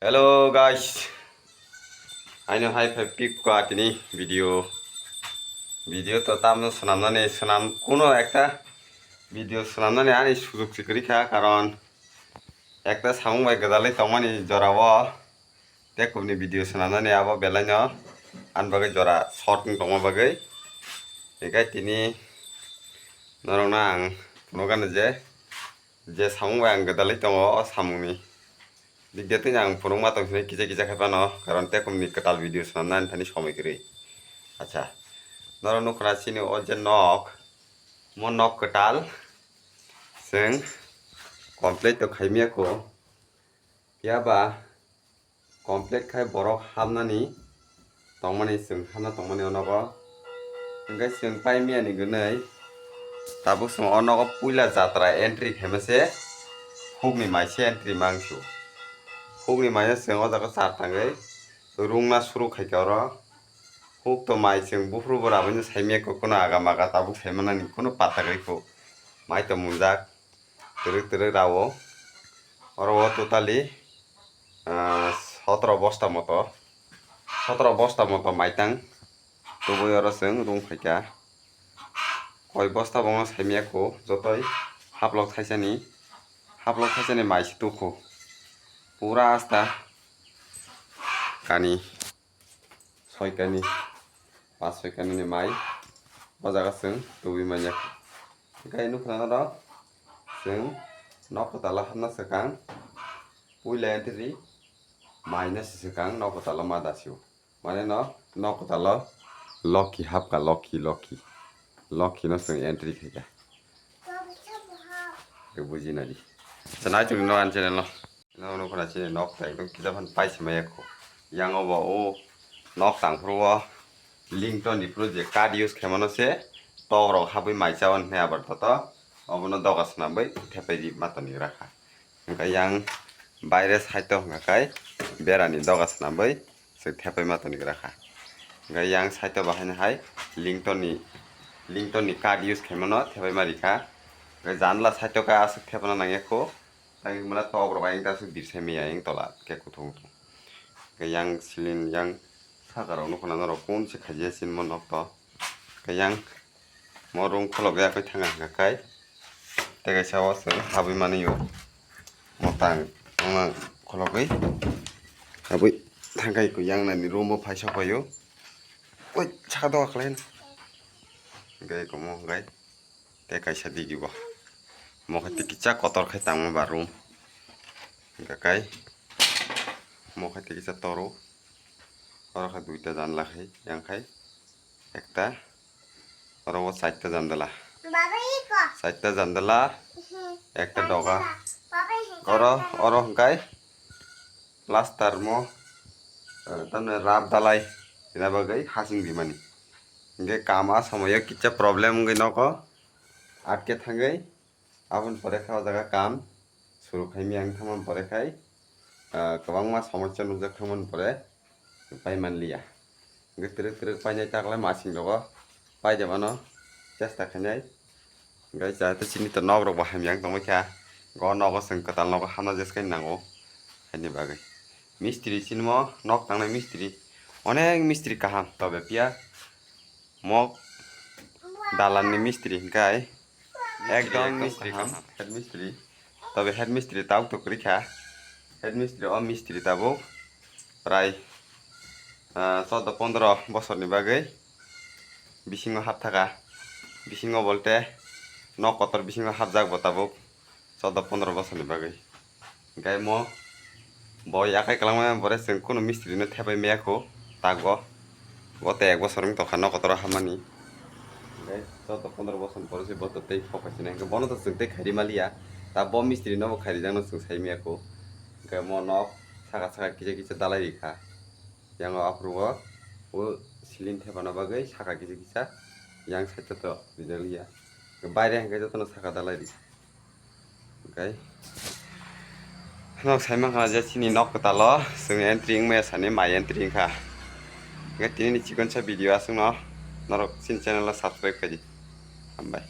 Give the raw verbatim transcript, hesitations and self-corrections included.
Hello guys, aino hai phai pik ko atini video, video to tamno swnamnani swnam kuno ekta video swnamnani ani sujok se kwrwi kha, karon ekta samung bai gwdalwi tongmani jora o tei kubuni video swnamnani abo belaino ani bagwi jora short wng tongma bagwi. Hinkhe tini norokno ang phunukgano je, je samung bai ang gwdalwi tongo o samungni dikde tini ang phunukma tong sini kisa kisa khai phano, karon tei kubuni kwtal video swnamna ani thani somoi kwrwi. Acha, norok nukha na chini o je nok, mo nok kwtal chwng complete to khaimya ko, phiya ba complete khai borok hamnani tongmani, chwng hamna tongmani o nogo. Hinkhe chwng paimiyani gwnwi tabuk chwng o nogo puila jatra entry khaima se hukni mai se entry mangsio. Hukni mai o chwng o jaga char tangwi rungna suru khaikha oro. Huk to mai chwng buphuru bo rabaino saimiyakho, kuno agam aga tabuk saimanani kuno patta gwi kho. Mai to munjak twrwk twrwk rao. Oro o totally, ah, sotro bosta moto, sotro bosta moto maitang tubui oro chwng rung phaikha. Koi bosta bo wngno saimiyakho, jotoi haplok thaisani, haplok thaisani mai se tukho. Pura asta kani soi kani, pas soi kani ni mai o jaga chwng tubui manya. Hinkhe nukha na oro chwng nok kwtal o hapna swkang puila entry mai no se swkang nok kwtal o ma dasio. Mane no nok kwtal o Loki hapkha, Loki, Loki, Loki no chwng entry khaikha. Khe bujina di. Sanai chwng no an channel no. Nono khna chini nok ta ekdom kisa phan paisa maya kho. Yang o bo o nok tang phuru o Linton ni phuru je card use khaimano se tok rok habwi mai cha hwnwi abar toto obono doga swnamwi thepai ri ma toni gra kha. Hwnkhe yang baire side o hwnkha khai berani doga swnamwi se thepai ma toni gra kha. Hwnkhe yang side o bahaino hai Linton ni, Linton ni card use khaimano thepai ma ri kha. Hwnkhe janla side o khe aswk thepana nangya kho. Tei mane tok rok ayang ta aswk birsai maya ayang tola khe kuthung kuthung. Khe yang ceiling yang saka rok nukho na norok kun se khaijia sini mo nok to. Khe yang mo room kholok ya khe thanga hwnkha khai. Tei kaisa o chwng habwi manwi o. Motang wngna khologwi habwi thangkhai kho yang nani room o phai sok phaio. Oi saka doga khlai. Hwnkhe komo hwnkhe. Tei kaisa digi bo. Mo khe tiki cha kotor khai tangma ba room. Hwnkhe kai mo khe tiki cha toro. Oro khe duita janla khai yang khai ekta. Oro o chaita jandala. Baba iko. Chaita jandala. Mhm. Ekta doga. Baba iko. Oro, oro hwnkhe. Plaster mo, eh, tamni rab dalai rina bagwi hasing rimani. Hingke kam a somoyo kisa problem wngwi nogo atke thangwi aboni pore khe o jaga kam suru khaimya wng thangmani pore khai, eh, kwbangma somosya nukjak thangmani pore pai manliya. Hingke twrwk twrwk painai taklai masing rogo. Paidebano chesta khainai. Hingke jahate chini to nok rok bo hamya wng tongmani kha. Go nogo chwng kwtal nogo hamna jeskai nango. Haini bagwi. Mistri chini mo nok tangnai mistri. Onek mistri kaham tobe phiya mo dalan ni mistri hingkai. Ekdom mistri kaham. Head mistri. Tobe head mistri tabuk to kwrwi kha. Head mistri o mistri tabuk prai, ah, chaudo pondro bosorni bagwi bisingo hapthaka. Bisingo bolte nok kotor bisingo hapjak bo tabuk chaudo pondro bosorni bagwi. Hingke mo bo yakai kwlangma bore chwng kunu mistri no thepai maya kho tago. Bo tei ek bosor wng tongkha nok kotor o hapmani. Hingke chaudo pondro bosor ni pore se bo to tei thok paisina hingke bono to chwng tei khairi maliya. Ta bo mistri no bo khairijakno chwng sai maya kho. Hingke mo nok saka saka kisa kisa dalai rikha. Yang o aphuru o o ceiling thepana bagwi saka kisa kisa yang side o to rijak liya. Baire hingke jotono saka dalai rikha. Hingke nok sai mankha je chini nok kwtal o chwng entry wngmaya sani mai entry wngkha. Hingke tini ni chikon sa video aswkno norok chini channel o subscribe khaidi. Hambai.